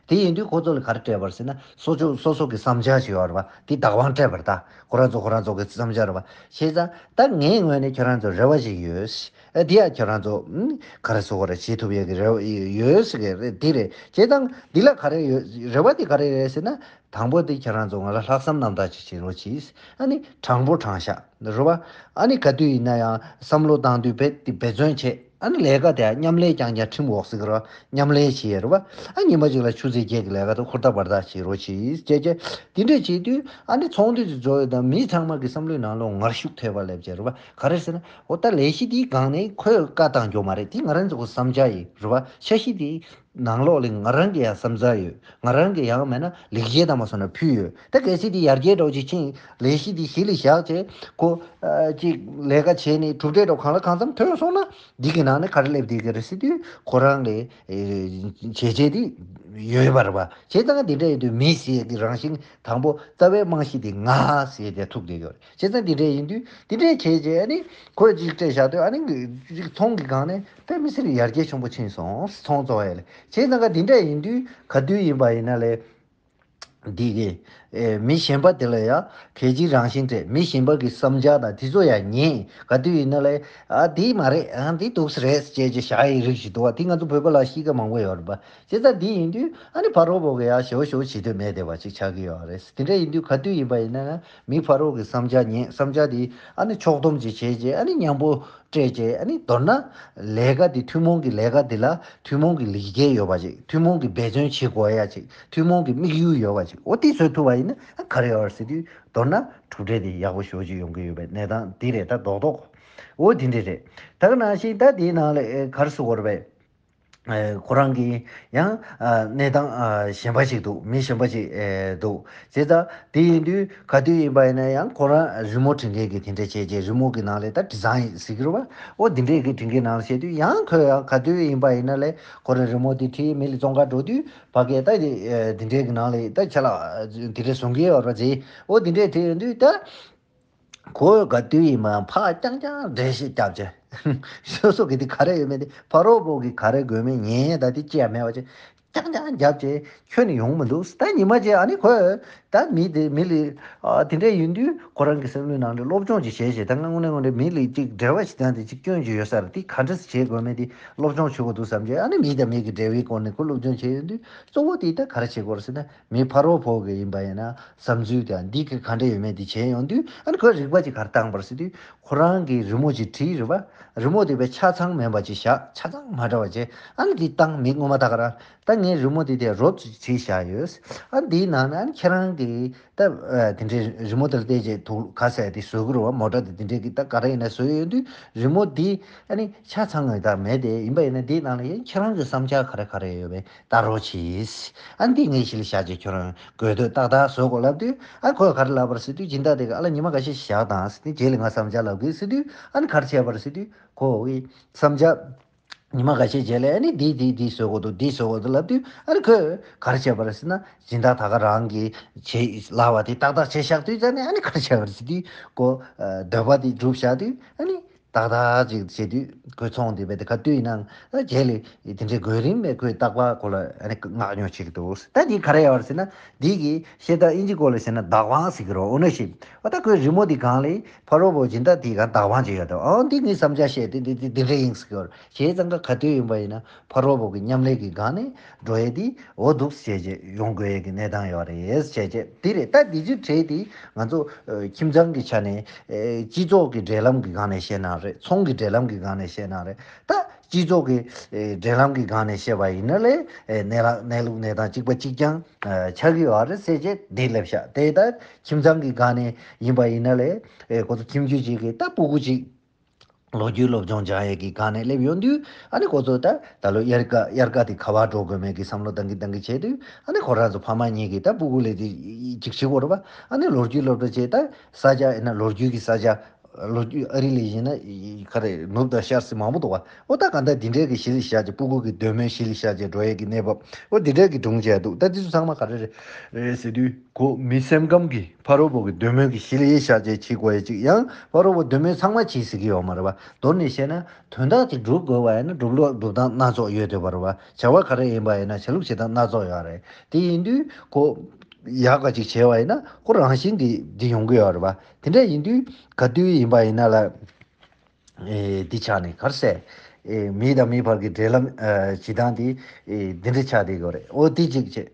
དེ་ཡིན་དུས་ཁོ་ཚོ་ལ་ག་རེ་སྤྲད་པ་རེད་ཟེར་ན། སོ་སོ་སོ་སོ་གི་བསམ་འཆར་ཞིག་ཡོད་རེད་པ། དེ་བདག་དབང་སྤྲད་པ་རེད། ད་ཁོ་རང་ཚོ་ཁོ་རང་ཚོ་གི་བསམ་འཆར་རེད་པ། བྱས་ཙང་ད་ངའི་ངོས་ནས་ཁྱོད་རང་ཚོ་རེ་བ་ཞིག་ཡོད། ཨ་དེ་ཡང་ཁྱོད་རང་ཚོ་ཨུམ་ག་རེ་ཟེར་དགོས་རེད། བྱེད་ཐུབ་ཡས་ཀྱི་རེ་བ་ཡོད་ཟེར་གི་རེད། དེ་རེད། བྱས་ཙང་འདི་ལ་ག་རེ་ཡོད། རེ་བ་དེ་ག་རེ་རེད་ཟེར་ན། དང་པོ་དེ་ཁྱེད་རང་ཚོ་ང་ལ་ལྷག་བསམ་རྣམ་དག་ཅིག་བྱེད་རོགས་གྱིས། ཨ་ནི་དྲང་པོ་དྲང་བཞག་རེད་བ། ཨ་ནི་ག་དུས་ཡིན་ན་ཡང་བསམ་བློ་བཏང་དུས་བེད་དེ་འབད་བརྩོན་བྱེད། ཨ་ནི་ལས་ཀ་དེ་མཉམ་ལས་རྐྱང་རྐྱང་ཁྲིམས་འོག་ཟེར་གི་རེད་བ། མཉམ་ལས་བྱེད་རེད་བ། ཨ་ཉི་མ་གཅིག་ལ་ཆུ་ཚོད་བརྒྱད་ཀྱི་ལས་ཀ་དེ་ཧུར་ཐག་འབར་ཐག་བྱེད་རོགས་གྱིས། བྱས་བྱས་དེ་འདྲས་བྱེད་དུས་ཨ་ནི་ཚོགས་འདུ་དེ་རྫོགས་ཡོད་དང་མི་ཚང་མ་གི་བསམ་བློའི་ནང་ལོགས་ངར་ཤུགས་ཐེབས་པ་སླེབས་བྱས་རེད་བ། ག་རེ་ཟེར་ན། འོ་ད་ལས་གཞི་དེའི་སྒང་ནས་ཁོས་བཀའ་བཏང་རྒྱུ་མ་རེད། དེ་ང་རང་ཚོ་གི་བསམ་འཆར་ཡིན་རེད་བ། འཆར་གཞི་དེ་ནང་ལོགས་ལ་ང་རང་གི་ཡང་བསམ་ཚུལ་ཡོད། ང་རང་གི་ཡང་མེད་ན་ལེགས་སྐྱེས་དང་མ་སོང་ན་ཕུལ་ཡོད། ད་གལ་སྲིད་དེ་ཡར་རྒྱས་འགྲོ་ཅིག་ཕྱིན། ལས་གཞི་དེ་གཞི་ལ་བཞག་བྱས་ཁོ་ཨ་ཅིག་ལས་ཀ་བྱས་ནས་གྲུབ་འབྲས་འགྲོ་གང་ལ་གང་འཚམ་ཐོན་སོང་ན། འདི་གི་ནང་ནས་ག་རེ་སླེབས་བསྡད་ཀྱི་རེད་ཟེར་དུས་ཁོ་རང་ལས་ཨེ་བྱས་རྗེས་དེ་ཡོད་པ་རེད་པ། བྱས་ཙང་འདི་འདྲ་ཡིན་དུས་མི་ཟེར་གྱི་རང་བཞིན་དང་པོ་རྩ་བའི་རྨང་གཞི་དེ་ང་ཟེར་དེ་ཐུག་བསྡད་ཡོད་རེད། བྱས་ཙང་འདི་འདྲ་ཡིན་དུས་འདི་འདྲ་བྱས་རྗེས་ཨ་ནི་ཁོས་ཅིག་སྤྲད་བཞག་དུས་ཨ་ནི་ཅིག་ཚོང་གི་སྒང་ནས། དཔེ་མི་སྲིད་ཡར་རྒྱས་ཆེན་པོ་ཕྱིན་སོང་། ཚོང་བཙོང་ཡ་ལས་བྱས་ཙང་ཀ་འདི་འདྲ་ཡིན་དུས་ག་དུས་ཡིན་པ་ཡིན་ན་ལས། འདི་གི་ཨེ་མི་གཞན་པ་དེ་ལ་ཡང་གལ་ཆེའི་རང་བཞིན་སྤྲད། མི་གཞན་པ་གི་བསམ་འཆར་དང་དེ་ཚོ་ཡང་ཉན། ག་དུས་ཡིན་ན་ལས་ཨ་འདི་མ་རེད། ཨ་འདི་འདུག་སེ་རེད་ཅེས་ཅེས་བཞག་ཡི་རིགས་ཤིག་འདུག་བ། དེ་ང་ཚོ་བོད་པ་ལ་གཤིས་ཀ་མང་པོ་ཡོད་རེད་པ། བྱས་ཙང་འདི་ཡིན་དུས་ཨ་ནི་ཕ་རོལ་པོ་གི་ཡང་ཞེ་བོ་ཞེ་བོ་བྱེད་འདོད་མེད་བསྡད་པ་ཅིག་ཆགས་ཀྱི་ཡོད་རེད། དེ་འདྲ་ཡིན་དུས་ག་དུས་ཡིན་པ་ཡིན་ན་ཡང་མི་ཕ་རོལ་གི་བསམ་འཆར་ཉན། བསམ་འཆར་དེ་ཨ་ནི་ཕྱོགས་བསྡོམས་ཅིག་བྱས་རྗེས་ཨ་ནི་མཉམ་པོ་སྤྲད་བྱས། ཨ་ནི་མདོར་ན་ལས་ཀ་འདི་ཐུན་མོང་གི་ལས་ཀ་འདི་ལ་ཐུན་མོང་གི་ལེགས་སྐྱེས་ཡོད་པ་ཅིག་ཐུན་མོང་གི་འབད་བརྩོན་བྱེད་དགོས་ཡ་ཅིག་ཐུན་མོང་གི་དམིགས་ཡུལ་ཡོད་པ་ཅིག་འོ་དེ་བཟོ་ཐུབ་པ་ཡིན་ན་ཨ་ག་རེ་ཡོད་རེད་ཟེར་དུས་མདོར་ན་གྲུབ་འབྲས་དེ་ཡག་པོ་ཞེ་པོ་ཅིག་ཡོང་གི་ཡོད་པའི་གནས་སྟངས་འདི་རེད། ད་རྡོག་རྡོག་འོ་དེ་འདྲ་རེད། ད་ག་ནང་བཞིན་ད་དེའི་ནང་ལ་ཨེ་ག་རེ་ཟེར་དགོས་རེད་པས། ཨེ་ཁོ་རང་གིས་ཡང་ཨ་གནས་སྟངས་ཨ་གཞན་པ་ཞིག་འདུག་མི་གཞན་པ་ཞིག་ཨེ་འདུག་བྱས་ཙང་དེ་ཡིན་དུས་ག་དུས་ཡིན་པ་ཡིན་ན་ཡང་ཁོ་རང་རི་མོ་འབྲི་མཁན་གྱི་དེ་འདྲ་བྱས་རྗེས་རི་མོ་གི་ནང་ལ་ད་ཌི་ཛའིན་ཟེར་གྱི་རེད་བ། འོ་དེ་འདྲས་ཀྱི་འབྲི་མཁན་ནང་ལ་བྱས་དུས་ཡང་ཁོས་ཡང་ག་དུས་ཡིན་པ་ཡིན་ན་ལས་ཁོ་རང་རི་མོ་དེ་བྲིས་མི་ལ་བཙོང་ག་འགྲོ་དུས་ཕ་གིར་ད་དེ་ཨེ་དེ་འདྲས་ཀྱི་ནང་ལ་ད་ཆ་ལག་དེ་འདྲས་བཟོ་མཁན་ཡོད་རེད་བ། རྗེས་འོ་དེ་འདྲས་བྲིས་ཡོང་དུས་ད། ཁོས་ག་དུས་ཡིན་མ་ཕར་རྐྱང་རྐྱང་འགྲེལ་བཤད་རྒྱབ་བྱས། སོ་སོ་གི་དེ་ག་རེ་ཡོད་མེད་དེ་ཕ་རོལ་པོ་གི་ག་རེ་དགོས་མེད་ཉན་ཡས་ད་དེ་ཅི་ཡང་མེད་པ་བྱས། རྐྱང་རྐྱང་རྒྱབ་བྱས་ཁྱོན་ནས་ཡོང་མི་འདུག་ད་ཉི་མ་བྱས་ཨ་ནི་ཁོས་ད་མི་དེ་མི་ལ་ཨ་དེ་འདྲ་ཡིན་དུས་ཁོ་རང་གི་སེམས་ནང་ལ་སློབ་སྦྱོང་ཅིག་བྱས་བྱས། ད་ང་དངོས་གནས་དངོས་གནས་མི་ལ་ཅིག་འབྲེལ་བ་ཞིག་དང་དེ་ཅིག་སྐྱོན་ཅིག་ཡོད་ས་རེད། དེ་ག་འདྲ་སེ་བྱེད་དགོས་མེད་དེ་སློབ་སྦྱོང་བྱེད་དགོས་འདུག་བསམ་བྱས། ཨ་ནི་མི་དང་མི་གི་འབྲེལ་བའི་སྐོར་ནས་ཁོ་སློབ་སྦྱོང་བྱས་ཡོང་དུས་གཙོ་བོ་དེ་ད་ག་རེ་བྱེད་དགོས་རེད་ཟེར་ན། མི་ཕ་རོལ་པོ་གི་ཡིན་པ་ཡིན་ན་བསམ་ཚུལ་དང་འདི་གི་ག་འདྲ་ཡོད་མེད་འདི་བྱས་ཡོང་དུས། ཨ་ནི་ཁོས་རིག་པ་ཅིག་ག་རེ་བཏང་པ་རེད་ཟེར་དུས་ཁོ་རང་གིས་རི་མོ་ཅིག་བྲིས་རེད་བ། རི་མོ་དེ་བས་ཆ་ཚང་མིན་པ་ཅིག་བཞག་ཆ་ཚང་མ་འདྲ་བ་བྱས། ཨ་ནི་འདི་བཏང་མི་ངོ་མ་ད་ག་རང་ད་ངས་རི་མོ་དེ་དེ་རོབ་ཅིག་བྲིས་བཞག་ཡོད། ཨ་ནི་འདིའི་ནང་ན་ཨ་ནི་ཁྱེད་རང་གིས་ད་ཨ་དེ་འདྲའི་རི་མོ་དེར་བལྟས་རྗེས་དུ་ག་ཟེར་དེ་བཟོ་གི་རེད་བ། མོ་ཊ་དེ་དེ་འདྲའི་གི་ད་ག་རེ་ཡིན་ན་བཟོས་ཡོང་དུས་རི་མོ་འདི་ཨ་ནི་ཆ་ཚང་ངོས་ད་མེད་དེ། ཡིན་པ་ཡིན་ན་འདིའི་ནང་ལ་ཡང་ཁྱེད་རང་གི་བསམ་འཆར་ག་རེ་ག་རེ་ཡོད་པས། ལྟ་རོགས་གྱིས། ཨ་འདི་ངས་གཞི་ལ་བཞག་ཅིག་ཁྱོད་རང་དགོས་འདོད་ཏག་ཏག་བཟོ་དགོས་ལབ་དུས། ཨ་ཁོས་ག་རེ་ལབ་པ་རེད་ཟེར་དུས། སྦྱིན་བདག་དེ་ག་ཨ་ལ་ཉི་མ་འགའ་ཤས་ཤིག་བཞག་དང་ཟེར་དུས། རྗེས་ལ་ང་བསམ་འཆར་ལབ་གི་ཟེར་དུས། ཨ་ནི་ག་རེ་བྱས་པ་རེད་ཟེར་དུས་ཁོ་གི་བསམ་འཆར་ཉི་མ་འགའ་ཤས་རྗེས་ལ་ཨ་ནི་འདི་འདི་འདི་བཟོ་དགོས་འདུག་འདི་བཟོ་དགོས་འདུག་ལབ་དུས། ཨ་ནི་ཁོས་ག་རེ་བྱས་པ་རེད་ཟེར་ན། སྦྱིན་བདག་ད་ག་རང་གིས་བྱས་ལབ་པ་དེ་ཏག་ཏག་བྱས་བཞག་དུས་ཙ་ནས། ཨ་ནི་ག་རེ་བྱས་པ་རེད་ཟེར་དུས་ཁོ་འདོད་པ་དེ་བསྒྲུབས་བཞག་དུས། ཨ་ནི། ཏག་ཏག་ཅིག་བྱེད་དུས་ཁོའི་ཚོང་དེ་བས་དེ་ག་དུས་ཡིན་ནའང་རྗེས་ལ་དེ་འདྲའི་གོ་རིམ་མེད་ཁོས་རྟག་པར་ཁོ་ལ་ཨ་ནི་མངགས་ཉོ་བྱེད་ཀྱི་འདུག་ད་འདི་ག་རེ་ཡོད་རེད་ཟེར་ན། འདི་གི་བཤད་སྟངས་ཨིན་ཇི་སྐོར་ལ་ཟེར་ན་བདག་དབང་ཟེར་གི་རེད། ཨོ་ནར་ཤིབ། འོ་ད་ཁོའི་རི་མོ་འདི་སྒང་ལ་ཕ་རོལ་པོ་སྦྱིན་བདག་དེའི་སྒང་བདག་དབང་ཅིག་ཡོད་དོ། ཨོ་འདི་ངའི་བསམ་འཆར་བཤད་དེ་འདི་འདི་འདི་འདྲ་ཡིན་ཟེར་གི་ཡོད་རེད། བྱས་ཙང་ཀ་ག་དུས་ཡིན་པ་ཡིན་ན་ཕ་རོལ་པོ་གི་མཉམ་ལས་ཀྱི་སྒང་ནས་འགྲོ་ཡས་འདི་འོ་འདུག་བྱས་རྗེས་ཡོང་དགོས་ཡས་ཀྱི་གནས་སྟངས་ཡོད་རེད་བྱས་རྗེས་འདི་རེད། ད་འདི་ཚོའི་གྲས་དེ་ང་ཚོ་ཨ་ཁྱིམ་ཚང་གི་ཆ་ནས། ཨེ་སྤྱི་ཚོགས་ཀྱི་འབྲེལ་ལམ་གྱི་སྒང་ནས་བཤད་ན་རེད། ཚོང་གི་འབྲེལ་ལམ་གྱི་སྒང་ནས་བཤད་ན་རེད། ད་སྤྱི་ཚོགས་ཀྱི་ཨེ་འབྲེལ་ལམ་གྱི་སྒང་ནས་བཤད་པ་ཡིན་ན་ལས། ཨེ་གནས་ལ་གནས་ལུགས་གནས་སྟངས་གཅིག་པ་གཅིག་རྐྱང་ཨ་ཆགས་ཀྱི་ཡོད་རེད་ཟེར་བྱས་འདི་སླེབས་ཤག་དེ་ད་ཁྱིམ་ཚང་གི་སྒང་ནས་ཡིན་པ་ཡིན་ན་ལས། ཨེ་ཁོ་ཚོ་ཁྱིམ་རྒྱུད་ཅིག་གིས་ད་སྤུ་གུ་ཅིག་ལོ་རྒྱུས་སློབ་སྦྱོང་སྦྱང་ཡས་ཀྱི་སྒང་ནས་སླེབས་ཡོང་དུས། ཨ་ནི་ཁོ་ཚོ་ད་ད་ལོ་དབྱར་ཁ་དབྱར་ཁ་དེ་ག་པར་འགྲོ་དགོས་མེད་ཀྱི་བསམ་བློ་བཏང་གི་བཏང་གི་བྱས་དུས། ཨ་ནི་ཁོ་རང་ཚོ་ཕ་མ་གཉིས་ཀྱིས་ད་སྤུ་གུ་ལ་དེ་ཅིག་བྱེད་དགོས་རེད་པ། ཨ་ནི་ལོ་རྒྱུས་སློབ་གྲྭ་བྱས། ད་ས་ཆ་ཡིན་ན་ལོ་རྒྱུས་ཀྱི་ས་ཆ་ ལོ་རྒྱུས་ཨ་རི་ལ་ཡིན་ན་ག་རེ་ནུབ་དང་ཤར་ཟེར་མང་པོ་འདུག་བ། ཨོ་ད་ག་འདྲ་འདི་འདྲའི་གི་གཞི་ལ་བཞག་ཅིག་སྤུ་གུ་གི་འདོད་མོས་གཞི་ལ་བཞག་ཅིག་འགྲོ་ཡས་ཀྱི་གནས་བབ་ཨོ་འདི་འདྲའི་གི་སྒྲུང་བྱས་འདུག་ད་འདི་ཚོ་ཚང་མ་ག་རེ་རེད་རེད་ཟེར་དུས་ཁོ་མི་སེམས་ཁམས་ཀྱི་ཕ་རོལ་པོ་གི་འདོད་མོས་ཀྱི་གཞི་ལ་བཞག་ཅིག་བྱེད་དགོས་ཡས་ཅིག་ཡང་ཕ་རོལ་པོ་འདོད་མོས་ཚང་མ་བྱེད་ཟེར་གི་ཡོད་མ་རེད་བ། མདོར་ནས་བཤད་ན་དོན་དག་ཅིག་སྒྲུབ་དགོས་བ་ཡིན་ན་སྒྲུབ་ལུགས་སྒྲུབ་སྟངས་སྣ་ཚོགས་ཡོད་བསྡད་པ་རེད་བ། བྱ་བ་ག་རེ་ཡིན་པ་ཡིན་ན་བྱ་ལུགས་བྱེད་སྟངས་སྣ་ཚོགས་ཡོད་རེད། དེ་ཡིན་དུས་ཁོ་ཡག་ག་ཅིག་བྱས་བ་ཡིན་ན་ཁོ་རང་བཞིན་གྱིས་འདི་ཡོང་གི་ཡོད་རེད་བ། དེ་འདྲ་ཡིན་དུས་ག་དུས་ཡིན་པ་ཡིན་ན་ལ། ཨེ་འདི་ཆགས་ནས་གར་སེ། ཨེ་མི་དང་མི་བར་གྱི་འབྲེལ་ལམ་ཨེ་བྱེད་སྟངས་འདི་ཨེ་འདི་འདྲ་ཆགས་བསྡད་ཡོད་རེད། ཨོ་འདི་གཅིག་བྱས།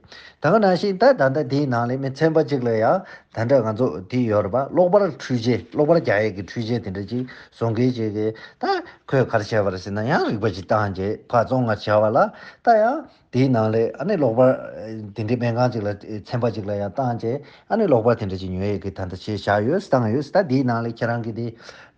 ད་ག་ནང་བཞིན་ད་ད་ལྟ་འདིའི་ནང་ལས་མི་ཚན་པ་གཅིག་ལ་ཡང་ད་འདྲ་ང་ཚོ་འདི་ཡོད་རེད་པ། གློག་པར་འཕྲུལ་ཆས་གློག་པར་རྒྱག་ཡས་ཀྱི་འཕྲུལ་ཆས་དེ་འདྲ་ཅིག་བཟོ་མཁན་ཅིག་གིས་ད་ཁོས་ག་རེ་བྱས་པ་རེད་ཟེར་ན་ཡང་རིག་པ་ཅིག་བཏང་རྗེས་ཕར་བཙོང་ང་བྱ་བ་ལ་ད་ཡང་། དེའི་ནང་ལས་ཨ་ནི་གློག་པར་དེ་འདྲའི་སྨན་ཁང་ཅིག་ལ་ཚན་པ་ཅིག་ལ་ཡང་བཏང་རྗེས་ཨ་ནི་གློག་པར་དེ་འདྲ་ཅིག་ཉོ་ཡས་ཀྱི་ད་ལྟ་བྱས་བཞག་ཡོད་བཏང་ཡོད། ད་དེའི་ནང་ལས་ཁྱེད་རང་གི་དེ་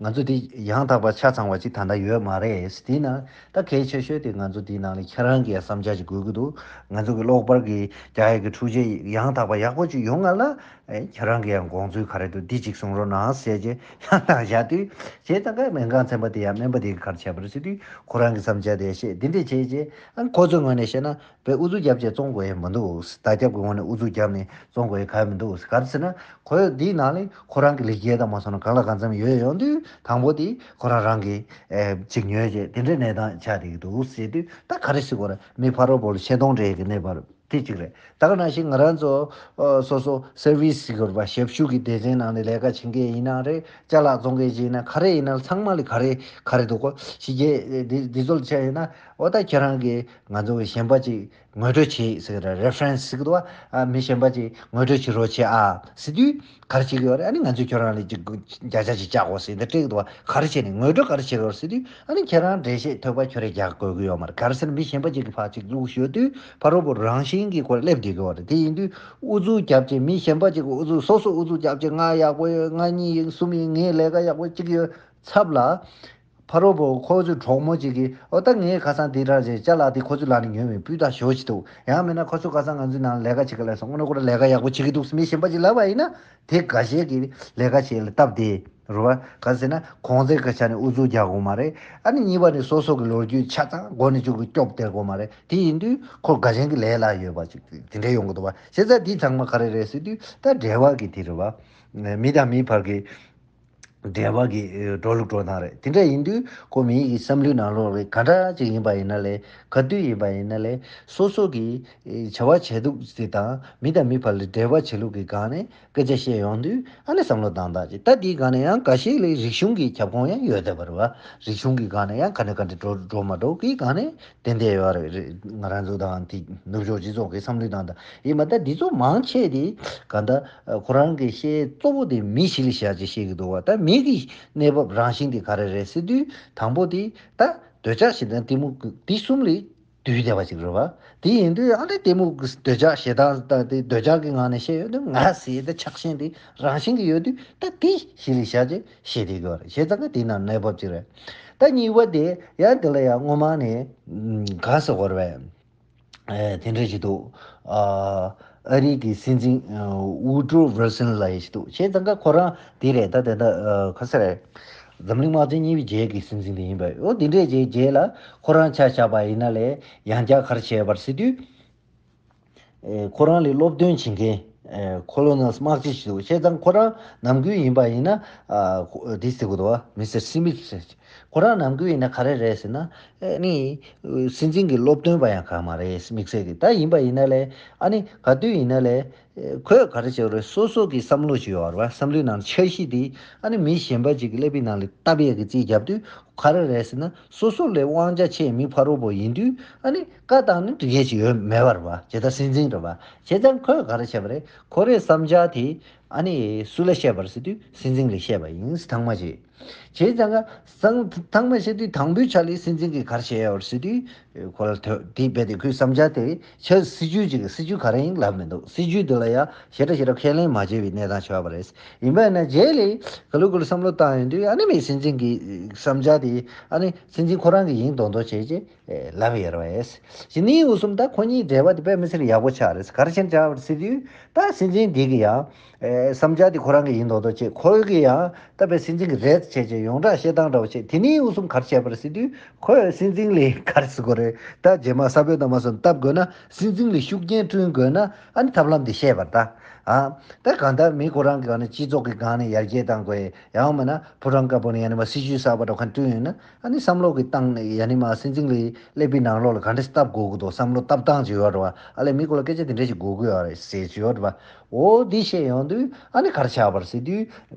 ང་ཚོ་དེ་ཡང་དག་པ་ཆ་ཚང་བ་ཅིག་ད་ལྟ་ཡོད་མ་རེད། དེའི་ནང་ད་གལ་ཆེ་ཤོས་དེ་ང་ཚོ་དེའི་ནང་ལས་ཁྱེད་རང་གི་ཡང་བསམ་འཆར་ཅིག་དགོས་ཀྱི་འདུག་ང་ཚོ་གི་གློག་པར་གི་རྒྱག་ཡས་ཀྱི་འཕྲུལ་ཆས་ཡང་དག་པ་ཡག་པོ་ཅིག་ཡོང་ང་ལ། ཨེ་ཁྱེད་རང་གི་ཡང་དགོངས་ཚུལ་ག་རེ་འདུག་འདི་གཅིག་གསུང་རོགས་གནང་ཟེར་རྗེས་ཡང་དག་བཞག་དུས་བྱས་ཙང་ཀ་སྨན་ཁང་ཚན་པ་དེ་ཡང་སྨན་པ་དེ་ག་རེ་བྱས་པ་རེད་ཟེར་དུས་ཁོ་རང་གི་བསམ་འཆར་དེ་བཤད་དེ་འདྲས་བྱས་རྗེས་ཨ་ཁོ་ཚོའི་ངོས་ནས་བཤད་ན་བས་ཨུ་ཚུགས་རྒྱབ་བྱས་བཙོང་དགོས་ཡས་མི་འདུག་བརྡ་ཁྱབ་ཀྱི་ངོས་ནས་ཨུ་ཚུགས་རྒྱབ་ནས་བཙོང་དགོས་ཡས་ག་ཡང་མི་འདུག་ག་རེ་ཟེར་ན་ཁོས་འདིའི་ནང་ལས་ཁོ་རང་གི་ལེགས་སྐྱེས་དང་མ་སོང་ན་གང་ལ་གང་འཚམ་ཡོད་ཡོང་དུས་དང་པོ་དེ་ཁོ་རང་རང་གི་ཨེ་ཅིག་ཉོས་རྗེས་དེ་འདྲའི་གནས་སྟངས་ཆགས་བསྡད་ཀྱི་འདུག་ཟེར་དུས་ད་ག་རེ་ཟེར་དགོས་རེད། མི་ཕ་རོལ་པོ་ལ་ཆེ་མཐོང་སྤྲད་ཡས་ཀྱི་གནས་བབ་རེད། དེ་གཅིག་རེད། ད་ག་ནང་བཞིན་ང་རང་ཚོ་ཨ་སོ་སོ་སེར་བིས་ཟེར་དགོས་རེད་པ། ཞབས་ཞུ་གི་སྡེ་ཚན་ནང་ནས་ལས་ཀ་བྱེད་མཁན་ཡིན་ན་རེད། ཅ་ལག་བཙོང་མཁན་ཡིན་ན་ག་རེ་ཡིན་ན་ཚང་མ་ལ་ག་རེ་ག་རེ་འདུག་གོ་ཕྱི་རྒྱལ་འདི་འདི་ཚོ་ལ་བྱས་ཡིན་ན་འོ་ད་ཁྱེད་རང་གིས་ང་ཚོ་གི་གཞན་པ་ཅིག་ངོ་སྤྲོད་བྱེད་ཟེར་གི་རེད། རེ་ཕ་རེན་སི་ཟེར་གི་འདུག་བ། ཨ་མི་གཞན་པ་ཅིག་ངོ་སྤྲོད་བྱེད་རོགས་བྱེད་ཨ་ཟེར་དུས། ག་རེ་བྱེད་ཀྱི་ཡོད་རེད། ཨ་ནི་ང་ཚོས་ཁྱོད་རང་ལ་ཅིག་བརྒྱ་ཆ་ཅིག་བཅག་དགོས་ཟེར་འདི་སྤྲད་ཀྱི་འདུག་བ། ག་རེ་བྱས་ནས་ངོ་སྤྲོད་ག་རེ་བྱེད་ཀྱི་ཡོད་རེད་ཟེར་དུས་ཨ་ནི་ཁྱེད་རང་འགྲེལ་བཤད་ཐོལ་པ་ཁྱོད་རས་རྒྱག་དགོས་ཀྱི་ཡོད་མ་རེད། ག་རེ་ཟེར་ན་མི་གཞན་པ་ཅིག་གི་ཕར་ཅིག་བླུགས་ཞོར་དུས་ཕ་རོལ་པོ་རང་བཞིན་གྱིས་ཁོ་ར་སླེབས་བསྡད་ཀྱི་ཡོད་རེད། དེ་ཡིན་དུས་ཨུ་ཚུགས་རྒྱབ་བྱས་མི་གཞན་པ་ཅིག་གི་ཨུ་ཚུགས་སོ་སོ་ཨུ་ཚུགས་རྒྱབ་བྱས་ང་ཡག་པོ་ཡོད། ང་གཉིས་ཡིན་གསུམ་ཡིན། ངའི་ལས་ཀ་ཡག་པོ་གཅིག་ཡོད་ཚབ་ལ། ཕ་རོལ་པོ་ཁོ་ཚོའི་གྲོགས་མོ་གཅིག་གིས་ཨོ་ད་ངས་ཁ་སང་འདི་རང་བྱས་ཅ་ལག་འདི་ཁོ་ཚོའི་ལག་ནས་ཉོས་མེད་སྤུས་དག་ཞོ་ཅིག་འདུག་ཡང་མིན་ན་ཁོ་ཚོ་ཁ་སང་ང་ཚོའི་ནང་ལས་ཀ་བྱེད་ག་ལས་སོང་། དངོས་གནས་ཁོ་རང་ལས་ཀ་ཡག་པོ་བྱེད་ཀྱི་འདུག་མི་གཞན་པ་ཅིག་ལབ་པ་ཡིན་ན་དེ་འགའ་ཤས་ཀྱིས་ལས་ཀ་བྱེད་ལ་སྟབས་བདེ་རུ་བ། ག་ཟེར་ན་གོང་ཚད་ཀྱི་ཆ་ནས་ཨུ་ཚུགས་རྒྱག་དགོས་མ་རེད། ཨ་ནི་གཉིས་པ་ནི་སོ་སོ་གི་ལོ་རྒྱུས་ཆ་ཚང་མགོ་ནས་མཇུག་གི་སྐྱོབ་སྟེར་དགོས་མ་རེད། དེ་ཡིན་དུས་ཁོ་དགའ་ཞེན་གྱི་ལས་ལ་ཡོད་པ་ཅིག་དེ་འདྲ་ཡོང་གི་འདུག་བ། བྱས་ཙང་འདི་ཚང་མ་ག་རེ་རེད་ཟེར་དུས་ད་འབྲེལ་བ་གི་དེ་རུ་བ། མི་དང་མི་བར་གྱི་འབྲེལ་བ་གི་འགྲོ་ལུགས་འགྲོ་སྟངས་རེད། དེ་འདྲ་ཡིན་དུས་ཁོ་མི་ཡི་གི་བསམ་བློའི་ནང་ལོགས་ལ་ག་འདྲ་ཅིག་ཡིན་པ་ཡིན་ན་ལས་ག་དུས་ཡིན་པ་ཡིན་ན་ལས་སོ་སོ་གི་བྱ་བ་བྱེད་ལུགས་དེ་དང་མི་དང་མི་བར་ལ་འབྲེལ་བ་བྱེད་ལུགས་ཀྱི་སྒང་ནས་སྐད་ཆ་བཤད་ཡོང་དུས་ཨ་ནི་བསམ་བློ་བཏང་སྟངས་ཅིག་ད་དེའི་སྒང་ནས་ཡང་འགའ་ཤས་ལ་རིག་གཞུང་གི་ཁྱབ་ཁོངས་ཡང་ཡོད་བསྡད་པ་རེད་བ། རིག་གཞུང་གི་སྒང་ནས་ཡང་ག་ནས་ག་འདྲ་འགྲོ་འགྲོ་མ་འགྲོ་གི་སྒང་ནས། ཏན་ཏན་ཡོད་རེད། ང་རང་ཚོ་དང་དེ་ནུབ་ཕྱོགས་སྤྱི་ཚོགས་ཀྱི་བསམ་བློའི་སྟངས་དང་ཡིན་པ་ད་འདི་ཚོ་མང་ཆེ་དེ་ག་ད་ཁོ་རང་གི་བཤད་གཙོ་བོ་དེ་མི་གཞི་ལ་བཞག་ཅིག་བཤད་ཀྱི་འདུག་བ། ད་མི་གི་གནས་བབ་རང་བཞིན་དེ་ག་རེ་རེད་ཟེར་དུས་དང་པོ་དེ་ད་འདོད་ཆགས་ཞེ་སྡང་གཏི་མུག་འདི་གསུམ་ལས་བསྡུས་བསྡད་པ་ཅིག་རེད་བ། དེ་ཡིན་དུས་ཨ་ནི་གཏི་མུག་གི་འདོད་ཆགས་ཞེ་སྡང་ད་དེ་འདོད་ཆགས་ཀྱི་ངང་ནས་བཤད་ཡོད་དུས་ང་ཟེར་ད་ཆགས་ཞེན་དེ་རང་བཞིན་གྱི་ཡོད་དུས་ད་དེ་གཞི་ལ་བཞག་ཅིག་བཤད་བསྡད་ཀྱི་ཡོད་རེད། བྱས་ཙང་ཀ་དེ་ནང་གནས་བབ་ཅིག་རེད། ད་གཉིས་པ་དེ་ཡང་དེ་ལ་ཡང་སྔོན་མ་ནས་ག་ཟེར་དགོས་རེད་པས། ཨེ་དེ་འདྲ་ཞིག་འདུག་ཨ་ཨ་རི་གི་སྲིད་འཛིན་ཨ་ཝུ་ཌོ་ཝིལ་སོན་ལབ་ཡས་ཞིག་འདུག་བྱས་ཙང་ཀ་ཁོ་རང་དེ་རེད། ད་དེ་ད་ཨ་ག་ཟེར་རེད། འཛམ་གླིང་དམག་ཆེན་གཉིས་པའི་རྗེས་ཀྱི་སྲིད་འཛིན་དེ་ཡིན་པས། འོ་དེ་འདྲའི་རྗེས་རྗེས་ལ་ཁོ་རང་ཆ་བཞག་པ་ཡིན་ན་ལས་ཡང་བསྐྱར་ག་རེ་བྱས་པ་རེད་ཟེར་དུས། ཨེ་ཁོ་རང་ལ་སློབ་སྟོན་བྱེད་མཁན་ཨེ་ཁོ་ལོ་ནལ་དམག་སྤྱི་ཞིག་འདུག་བྱས་ཙང་ཁོ་རང་ནམ་རྒྱུན་ཡིན་པ་ཡིན་ན་ཨ་འདི་ཟེར་གི་འདུག་བ། མི་སི་ཊར་སི་མིད་ཟེར། ཁོ་རང་ནམ་རྒྱུན་ཡིན་ན་ག་རེ་རེད་ཟེར་ན་ཨེ་ནི་སྲིད་འཛིན་གྱི་སློབ་སྟོན་པ་ཡང་གང་མ་རེད། དམིགས་བསལ་གྱི་ད་ཡིན་པ་ཡིན་ན་ལས་ཨ་ནི་ག་དུས་ཡིན་ན་ལས་ཨེ་ཁོས་ག་རེ་བྱེད་རེད། སོ་སོ་གི་བསམ་བློ་ཞིག་ཡོད་རེད་བ། བསམ་བློའི་ནང་འཆར་གཞི་དེ་ཨ་ནི་མི་གཞན་པ་ཅིག་གི་ཀླད་པའི་ནང་ལ་བཏབ་ཡས་ཀྱི་རྩིས་བརྒྱབ་དུས། ག་རེ་རེད་ཟེར་ན་སོ་སོ་ལས་དབང་ཆ་ཆེ་མི་ཕ་རོལ་པོ་ཡིན་དུས་ཨ་ནི་བཀའ་བཏང་ནས་འགྲིག་ཡས་ཅིག་ཡོད་མེད་པ་རེད་བ། ཇི་ལྟར་སྲིད་འཛིན་རེད་བ། བྱས་ཙང་ཁོས་ག་རེ་བྱས་པ་རེད། ཁོ་རའི་བསམ་འཆར་དེ་ཨ་ནི་སུ་ལ་བཤད་པ་རེད་ཟེར་དུས་སྲིད་འཛིན་ལ་བཤད་པ་ཡིན་ཐེངས་མ་བྱས། བྱས་ཙང་ཀ་སང་ཐེངས་མ་བཤད་དུས་དང་པོའི་ཆ་ལ་སྲིད་འཛིན་གྱིས་ག་རེ་བྱས་ཡོད་རེད་ཟེར་དུས་ཁོ་ལ་དེ་དེ་རྦད་དེ་ཁོའི་བསམ་འཆར་དེ་ཆ་སྲིད་ཇུས་ཅིག་སྲིད་ཇུས་ག་རེ་ཡིན་ལབ་མི་འདུག་སྲིད་ཇུས་དེ་ལ་ཡང་ཞེ་དྲག་ཞེ་དྲག་ཁས་ལེན་མ་བྱས་པའི་གནས་སྟངས་ཆགས་པ་རེད། ཡིན་པ་ཡིན་ན་རྗེས་ལ་ག་ལུ་ག་ལུ་བསམ་བློ་བཏང་ཡོང་དུས་ཨ་ནི་མི་སྲིད་འཛིན་གྱི་བསམ་འཆར་དེ་ཨ་ནི་སྲིད་འཛིན་ཁོ་རང་གི་ཡིན་མདོག་མདོག་བྱས་རྗེས་ལབ་ཡོད་རེད་བས། གཞི་ནས་འུ་གསུམ་ད་ཁོ་གཉིས་འབྲེལ་བ་དེ་དཔེ་མི་སྲིད་ཡག་པོ་ཆགས་རེད། ག་རེ་བྱས་ནས་ཆགས་པ་རེད་ཟེར་དུས་ད་སྲིད་འཛིན་འདི་གི་ཡང་ ཨེ་བསམ་འཆར་དེ་ཁོ་རང་གི་ཡིན་མདོག་མདོག་བྱས། ཁོ་གི་ཡང་ད་དཔེ་སྲིད་འཛིན་གྱི་རེད་བྱས་བྱས་ཡོངས་གྲགས་བཤད་སྟངས་འདྲ་བོ་བྱས། དེ་ནས་འུ་ཚོ་ག་རེ་བྱས་པ་རེད་ཟེར་དུས། ཁོས་སྲིད་འཛིན་ལ་ག་རེ་ཟེར་དགོས་རེད། ད་རྗེས་མ་ས་བོད་དང་མ་སོང་བཏབ་དགོས་ན། སྲིད་འཛིན་ལ་ཤུགས་རྐྱེན་བསྐྲུན་དགོས་ན། ཨ་ནི་ཐབས་ལམ་དེ་བཤད་པར་ད། ཨ། ད་གང་ལྟར་མི་ཁོ་རང་གི་སྒང་ནས་སྤྱི་ཚོགས་ཀྱི་སྒང་ནས་ཡར་རྒྱས་གཏང་དགོས། ཡང་མིན་ན་ཕོ་བྲང་དཀར་པོ་ནས་ཡང་ན་མ་སྲིད་ཇུས་གསར་པ་འདྲ་གང་བསྐྲུན་ཡོད་ན། ཨ་ནི་བསམ་བློ་གི་སྟེང་ནས་ཡང་ན་མ་སྲིད་འཛིན་ལ་སླེབས་པའི་ནང་ལོགས་ལ་ག་འདྲ་བཏབ་དགོས་ཀྱི་འདུག་བསམ་བློ་བཏབ་སྟངས་ཅིག་ཡོད་རེད་བ། ཨ་ལས་མི་ཁོ་ལ་སྐད་ཆ་དེ་འདྲ་ཞིག་དགོས་ཀྱི་ཡོད་རེད་ཟེར་གྱི་ཡོད་རེད་བ། འོ་འདི་བཤད་ཡོང་དུས། ཨ་ནི་ག་རེ་ཆགས་པ་རེད་ཟེར་དུས།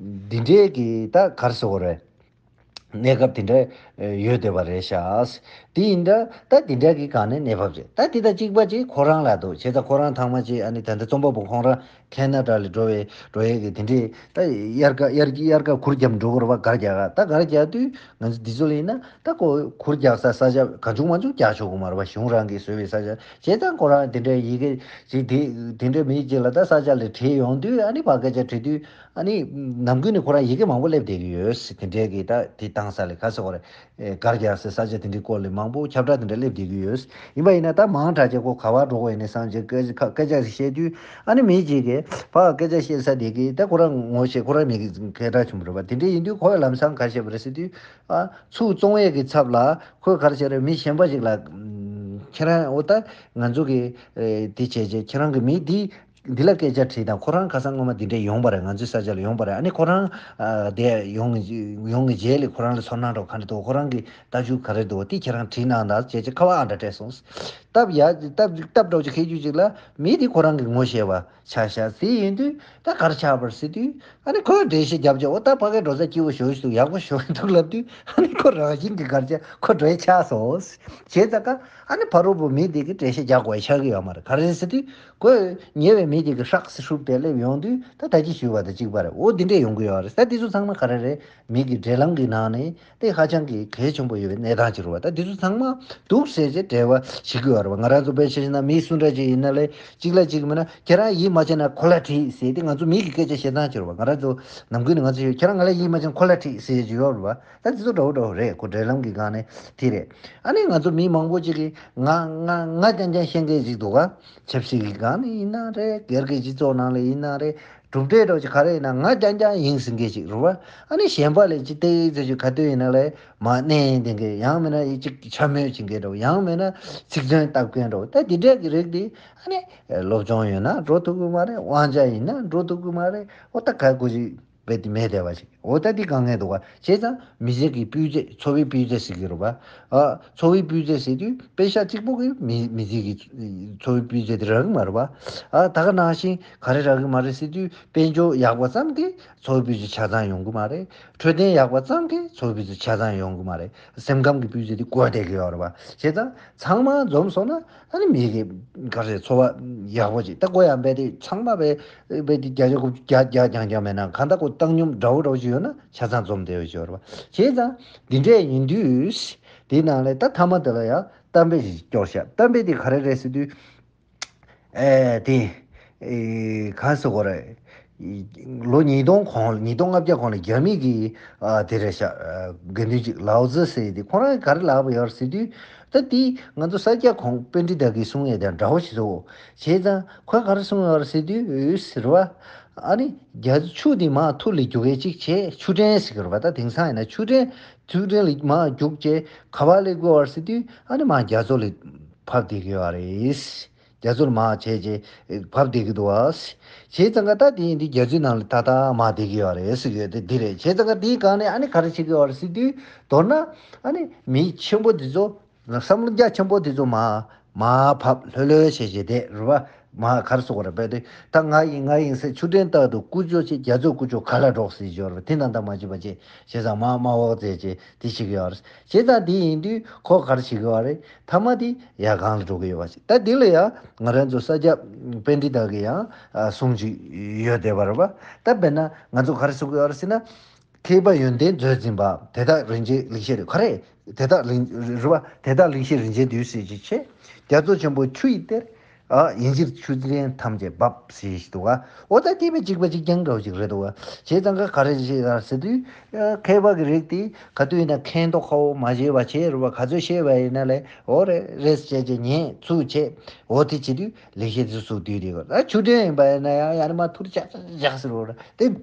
འདི་འདྲའི་གི་ད་ག་རེ་ཟེར་དགོས་རེད། གནས་སྐབས་དེ་འདྲ་ཡོད་བསྡད་པ་རེད་ཤག་དེ་ཡིན་ད། ད་དེ་འདྲ་གི་སྒང་ནས་གནས་བབ་རེད། ད་དེ་དང་གཅིག་པ་ཅིག་ཁོ་རང་ལ་འདུག་བྱས་ཙང་ཁོ་རང་ཚང་མ་ཅིག་ཨ་ནི་ད་ལྟ་རྩོམ་པ་པོ་ཁོང་རང་ཁེ་ན་ཌ་ལ་འགྲོ་བའི་འགྲོ་ཡས་ཀྱི་དེ་འདྲས། ད་དབྱར་ཁ་དབྱར་དབྱར་ཁ་གུར་རྒྱབ་འགྲོ་དགོས་རེད་བ། སྒར་རྒྱག་ག་ད་སྒར་རྒྱག་དུས་ང་ཚོ་འདི་ཚོ་ལ་ཡིན་ན། ད་ཁོ་གུར་རྒྱག་ས་ས་ཆ་གང་བྱུང་མང་བྱུང་རྒྱག་ཆོག་གི་མ་རེད་བ། གཞུང་རང་གིས་བཟོས་པའི་ས་ཆ། བྱས་ཙང་ཁོ་རང་དེ་འདྲའི་ཡི་གེ་ཅིག་དེ་དེ་འདྲའི་མི་ཅིག་ལ་ད་ས་ཆ་ལ་བྲིས་ཡོང་དུས། ཨ་ནི་ཕར་སྐད་ཆ་དྲིས་དུས། ཨ་ནི་ནམ་རྒྱུན་ནས་ཁོ་རང་ཡི་གེ་མང་པོ་སླེབས་བསྡད་ཀྱི་ཡོད། དེ་འདྲའི་གི་ད་དེ་བཏང་ས་ལ་ག་རེ་ཟེར་དགོས་རེད། ཨེ་སྒར་རྒྱག་སའི་ས་ཆ་དེ་འདྲའི་སྐོར་ལ་མང་པོ་ཁྱབ་བསྒྲགས་དེ་འདྲ་སླེབས་བསྡད་ཀྱི་ཡོད། ཡིན་པ་ཡིན་ན་ད་མང་དྲགས་བྱས་ཁོ་ག་པར་འགྲོ་དགོས་ཡིན་ནའི་བསམ་བྱས་སྐད་ཆ་སྐད་ཆ་ཞིག་བཤད་དུས། ཨ་ནི་མི་གཅིག་གིས་ཕར་སྐད་ཆ་བཤད་ས་དེ་གི་ད་ཁོ་རང་ངོ་ཤེས། ཁོ་རང་མི་གི་སྐད་གྲགས་ཆེན་པོ་རེད་བ། དེ་འདྲ་ཡིན་དུས་ཁོས་ལམ་སང་ག་རེ་བཤད་པ་རེད་ཟེར་དུས། ཨ་ཚུར་བཙོང་ཡས་ཀྱི་ཚབ་ལ་ཁོས་ག་རེ་བྱས་རེད། མི་གཞན་པ་ཞིག་ལ། ཨམ། ཁྱེད་རང་འོ་ད་ང་ཚོ་གི་ཨེ་དེ་བྱས་བྱས་ཁྱེད་རང་གི་མི་འདི་འདི་ལ་སྐད་ཆ་དྲིས་དང་། ཁོ་རང་ཁ་སང་སྔོན་མ་འདི་འདྲས་ཡོང་པ་རེད། ང་ཚོའི་ས་ཆ་ལ་ཡོང་པ་རེད། ཨ་ནི་ཁོ་རང་ཨ་དེ་ཡོང་ཡོང་གི་རྗེས་ལ་ཁོ་རང་ལ་ཚོར་སྣང་འདྲ་བོ་ག་འདྲ་འདུག་ཁོ་རང་གི་ལྟ་ཚུལ་ག་རེ་འདུག་དེ་ཁྱེད་རང་དྲིས་གནང་དང་བྱས་བྱས་ཁ་པར་ཨ་འདྲ་སྤྲད་སོང་། སྟབས་ཡག་སྟབས་སྟབས་འདྲ་བོ་ཅིག་ཁེལ་རྒྱུ་ཅིག་ལ་མི་དེ་ཁོ་རང་གི་ངོ་ཤེས་པ་ཆགས་ཤག་དེ་ཡིན་དུས་ད་ག་རེ་ཆགས་པ་རེད་ཟེར་དུས། ཨ་ནི་ཁོས་འགྲེལ་བཤད་བརྒྱབ་བྱས། འོ་ད་ཕ་གིར་འགྲོ་ས་སྐྱིད་པོ་ཞེ་པོ་ཞིག་འདུག་ཡག་པོ་ཞེ་པོ་འདུག་ལབ་དུས། ཨ་ནི་ཁོ་རང་བཞིན་གྱིས་ག་རེ་བྱས། ཁོ་འགྲོ་ཡས་ཆགས་སོང་། བྱས་ཙང་ཀ་ཨ་ནི་ཕ་རོལ་པོ་མི་དེ་གིས་འགྲེལ་བཤད་རྒྱག་དགོས་ཡ་ཆགས་ཀྱི་ཡོད་མ་རེད། ག་རེ་ཟེར་དུས། ཁོས་ཉེ་བའི་མི་དེ་གིས་ཧྲག་སེ་ཧྲུབ་སྟེ་སླེབས་ཡོང་དུས། ད་ད་ཅི་ཞུས་པ་དང་གཅིག་པ་རེད། འོ་འདི་འདྲས་ཡོང་གི་ཡོད་རེད། ད་འདི་ཚོ་ཚང་མ་ག་རེ་རེད། མི་གི་འབྲེལ་ལམ་གྱི་ནང་ནས་དེ་ཧ་ཅང་གི་གལ་ཆེན་པོ་ཡོད་པའི་གནས་སྟངས་ཅིག་རེད་བ། ད་འདི་ཚོ་ཚང་མ་འདུག་ཟེར་བྱས་འབྲེལ་བ་བྱེད་ཀྱི་ཡོད་རེད་བ། ང་རང་ཚོ་དཔེ་ཆ་བཞག་ན་མི་སུ་འདྲ་ཅིག་ཡིན་ན་ལས་གཅིག་ལ་གཅིག་མིན་ན། ཁྱེད་རང་ཡིད་མ་ཆེས་ན་ཁོ་ལ་དྲིས་ཟེར་ཏེ་ང་ཚོ་མི་གི་སྐད་ཆ་བཤད་སྟངས་ཅིག་རེད་བ། ང་རང་ཚོ་ནམ་རྒྱུན་ནས་ང་ཚོ་ཡོད། ཁྱེད་རང་ང་ལ་ཡིད་མ་ཆེས་ན་ཁོ་ལ་དྲིས་ཟེར་ཅིག་ཡོད་རེད་བ། ད་འདི་ཚོ་འདྲ་བོ་འདྲ་བོ་རེད། ཁོ་འབྲེལ་ལམ་གྱི་སྒང་ནས་དེ་རེད། ཨ་ནི་ང་ཚོ་མི་མང་པོ་ཅིག་གིས་ང་ང་ང་རྐྱང་རྐྱང་ཤེས་མཁན་ཅིག་འདུག་ག་ཆབ་སྲིད་ཀྱི་སྒང་ནས་ཡིན་ན་རེད། སྒེར་གྱི་སྤྱི་ཚོགས་ནང་ལ་ཡིན་ན་རེད། གྲུབ་འབྲས་འདྲ་བོ་ཅིག་ག་རེ་ཡིན་ན་ང་རྐྱང་རྐྱང་ཡིན་ཟེར་མཁན་ཅིག་རེད་བ། ཨ་ནི་གཞན་པ་ལ་ཅིག་ཏོག་ཙམ་ཅིག་ག་དུས་ཡིན་ན་ལས་མར་སྣེ་འདེད་མཁན། ཡང་མིན་ན་ཅིག་འཕྱ་སྨོད་བྱེད་མཁན་འདྲ་བོ། ཡང་མིན་ན་ཚིག་མཚོན་བཏབ་མཁན་འདྲ་བོ། ད་འདི་འདྲ་གི་རིགས་འདི་ཨ་ནི་སློབ་སྦྱོང་ཡོད་ན་འགྲོ་ཐུབ་ཀྱི་མ་རེད། དབང་ཆ་ཡིན་ན་འགྲོ་ཐུབ་ཀྱི་མ་རེད། འོ་ད་ག་གོ་ཅིག་རྦད་དེ་མེད་བསྡད་པ་ཞིག་འོ་ད་འདི་དཀའ་ངལ་འདུག་ག་བྱས་ཙང་མི་སེར་གྱི་སྤུས་ཚད། འཚོ་བའི་སྤུས་ཚད་ཟེར་གྱི་རེད་པ། ཨ་འཚོ་བའི་སྤུས་ཚད་ཟེར་དུས་དཔེ་ཤག་གཅིག་པོ་གིས་མི་མི་སེར་གྱི་འཚོ་བའི་སྤུས་ཚད་དེ་རག་གི་མ་རེད་པ། ཨ་ད་ག་ནང་བཞིན་ག་རེ་རག་གི་མ་རེད་ཟེར་དུས། དཔལ་འབྱོར་ཡག་པ་ཙམ་གྱིས་འཚོ་བའི་སྤུས་ཚད་ཆ་ཚང་ཡོང་གི་མ་རེད། འཕྲོད་བསྟེན་ཡག་པ་ཙམ་གྱིས་འཚོ་བའི་སྤུས་ཚད་ཆ་ཚང་ཡོང་གི་མ་རེད། སེམས་ཁམས་ཀྱི་སྤུས་ཚད་དེ་བཀོད་བསྡད་ཀྱི་ཡོད་རེད་པ། བྱས་ཙང་ཚང་མ་འཛོམས་སོང་ན། ཨ་ནི་མི་གི་ག་རེ་འཚོ་བ་ཡག་པོ་ཅིག་ད་དགོས་ཡ། རྦད་དེ་ཚང་མ་རྦད་རྦད་དེ་བརྒྱ་ཆ་དགུ་བརྒྱ་བརྒྱ་རྐྱང་རྐྱང་མེད་ན། གང་ལྟར་ཁོ་བཏང་སྙོམས་འདྲ་བོ་འདྲ་བོ་ཅིག་ཡོད་ན་ཆ་ཚང་འཛོམས་བསྡད་ཡོད་ཅིག་ཡོད་རེད་པ། བྱས་ཙང་འདི་འདྲས་ཡིན་དུས། དེའི་ནང་ལས་ད་མཐའ་མ་དེ་ལ་ཡང་གཏམ་དཔེ་ཞིག་སྐྱོར་ཤག་གཏམ་དཔེ་དེ་ག་རེ་རེད་ཟེར་དུས། ཨེ་དེ་ཨེ་ག་རེ་ཟེར་དགོས་རེད། ལོ་ཉིས་སྟོང་གོང་ཉིས་སྟོང་ལྔ་བརྒྱ་གོང་ལ་རྒྱ་མི་གི་ཨ་དེ་རེད་ཤག་ཨ་དགེ་འདུན་ཅིག་ལའོ་ཙི་ཟེར་དེ། ཁོ་རང་གིས་ག་རེ་ལབ་པ་ཡོད་རེད་ཟེར་དུས། ད་དེ་ང་ཚོ་ས་སྐྱ་གོང་པཎྜི་ཏ་གིས་གསུང་ཡས་དང་འདྲ་བོ་ཞིག་འདུག་བྱས་ཙང་ཁོས་ག་རེ་གསུངས་ཡོད་རེད་ཟེར་དུས། འོས་ཟེར་བ། ཨ་ནི་རྒྱ་ཆུ་དེ་མར་ཐུར་ལ་རྒྱུག་ཡས་གཅིག་བྱས། ཆུ་ཕྲན་ཟེར་གི་རེད་པ། ད་དེང་སང་ཡིན་ན་ཆུ་ཕྲན་ཆུ་ཕྲན་ལ་མར་རྒྱུག་བྱས་ག་པར་སླེབས་ཀྱི་ཡོད་རེད་ཟེར་དུས། ཨ་ནི་མར་རྒྱ་མཚོ་ལ་བབས་བསྡད་ཀྱི་ཡོད་རེད། རྒྱ་མཚོ་ལ་མར་བྱས་བྱས་བབས་བསྡད་ཀྱི་འདུག་བ། བྱས་ཙང་ཀ་ད་དེ་ཡིན་དུས་རྒྱ་མཚོའི་ནང་ལ་ཏག་ཏག་མར་བསྡད་ཀྱི་ཡོད་རེད་ཟེར་གྱི་ཡོད་དེ་འདི་རེད། བྱས་ཙང་ཀ་དེའི་སྒང་ནས་ཨ་ནི་ག་རེ་བྱེད་ཀྱི་ཡོད་རེད་ཟེར་དུས། མདོར་ན་ཨ་ནི་མི་ཆེན་པོ་འདི་ཚོ། བསམ་བློ་རྒྱ་ཆེན་པོ་དེ་ཚོ་མར་མར་བབས་ལྷོད་ལྷོད་བྱས་བྱས་བསྡད་རེད་བ། མར་ག་རེ་ཟེར་དགོས་རེད། རྦད་དེ་ད་ང་ཡིན་ང་ཡིན་ཟེར་ཆུ་ཕྲན་ལྟར་དུ་ཀུ་ཅོ་བྱས་རྒྱ་མཚོ་ཀུ་ཅོ་ག་ལ་འགྲོ་ཟེར་གྱི་ཡོད་རེད་བ། དེ་འདྲ་འདྲ་མ་བྱེད་པ་བྱས། བྱས་ཙང་མར་མར་འོག་བཙལ་བྱས་དེ་བྱེད་ཀྱི་ཡོད་རེད། བྱས་ཙང་དེ་ཡིན་དུས་ཁོ་ག་རེ་བྱེད་ཀྱི་ཡོད་རེད། མཐའ་མ་དེ་ཡར་སྒང་ལ་འགྲོ་གི་ཡོད་པ་ཞིག་ད་དེ་ལ་ཡང་ང་རང་ཚོ་ས་སྐྱ་པཎྜི་ཏ་གི་ཡང་གསུང་ཅིག་ཡོད་བསྡད་པ་རེད་བ། ད་དཔེར་ན་ང་ཚོ་ག་རེ་ཟེར་གྱི་ཡོད་རེད་ཟེར་ན། མཁས་པ་ཡོན་ཏན་མཛོད་འཛིན་པ། དེ་དག་རིན་ཆེན་ལེགས་བཤད་རེད། ག་རེ། དེ་དག་རིན་རེད་བ། དེ་དག་ལེགས་བཤད་རིན་ཆེན་བསྡུས་ཟེར་ཅིག་བྱས། རྒྱ་མཚོ་ཆེན་པོ་ཆུ་ཡི་གཏེར། ཨ་ཡིན་ཕྱིར་ཆུ་ཕྲན་ཐམས་ཅད་འབབ་ཟེར་ཞིག་འདུག་ག་འོ་ད་དེ་བས་གཅིག་པ་གཅིག་རྐྱང་འདྲ་བོ་ཅིག་རེད་འདུག་ག་བྱས་ཙང་ཀ་ག་རེ་ཞིག་ཟེར་དུས། མཁས་པ་གི་རིགས་དེ་ག་དུས་ཡིན་ན་མཁན་ཐོག་ཁ་བོ་མ་བྱས་པ་བྱས་རུ་བ་ག་ཚོད་བཤད་པ་ཡིན་ན་ལས་འོ་རེད་རེད་བྱས་བྱས་ཉན་ཚུལ་བྱས་འོ་དེ་བྱེད་དུས་ལེགས་བཤད་དེ་ཚོ་བསྡུས་དེ་གོ་ད་ཆུ་ཕྲན་ཡིན་པ་ཡིན་ན་ཡང་ཡང་ན་མ་ཐུར་ཅག་ཅག་ཅག་ཟེར་བ་རེད་དེ།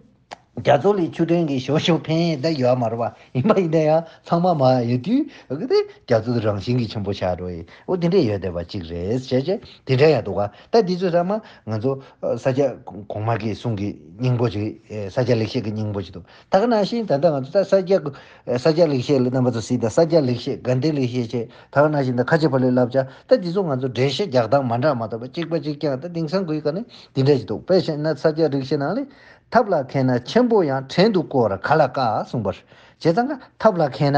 རྒྱ་མཚོ་ལས་ཆུ་ཕྲན་གྱི་ཞོ་ཞོ་ཕན་ད་ཡོད་མ་རེད་པ། ཡིན་པ་ཡིན་ན་ཡང་ཚང་མ་མ་ཡོད་དུས་འོ་གི་དེ་རྒྱ་མཚོ་དེ་རང་བཞིན་གྱི་ཆེན་པོ་ཆགས་འགྲོ་ཡི་འོ་དེ་འདྲས་ཡོད་བསྡད་པ་གཅིག་རེད་བྱས་བྱས་དེ་འདྲས་ཡང་འདུག་ག་ད་འདི་ཚོ་ཚང་མ་ང་ཚོ་ས་སྐྱ་གོང་མ་གི་གསུང་གི་སྙིང་པོ་ཅིག་ས་སྐྱ་ལེགས་བཤད་ཀྱི་སྙིང་པོ་ཅིག་འདུག་ད་ག་ནང་བཞིན་ད་ལྟ་ང་ཚོ་ད་ས་སྐྱ་ས་སྐྱ་ལེགས་བཤད་ལ་རྣམ་པ་ཚོ་སྲིད་ད་ས་སྐྱ་ལེགས་བཤད་དགའ་ལྡན་ལེགས་བཤད་བྱས་ད་ག་ནང་བཞིན་ད་ཁ་ཆེ་ཕ་ལུའི་བསླབ་བྱ་ད་འདི་ཚོ་ང་ཚོ་འགྲེལ་བཤད་རྒྱག་སྟངས་མ་འདྲ་མ་གཏོགས་པ་གཅིག་པ་གཅིག་རྐྱང་ད་དེང་སང་གོ་ཡི་ག་ནས་འདི་འདྲས་ཅིག་འདུག་དཔེ་བཤད་ན་ས་སྐྱ་ལེགས་བཤད་ནང་ལས། ཐབས་ལ་མཁས་ན་ཆེན་པོ་ཡང་བྲན་དུ་བཀོལ་བར་ག་ལ་དཀའ་གསུངས་པ་རེད། བྱས་ཙང་ཀ་ཐབས་ལ་མཁས་ན།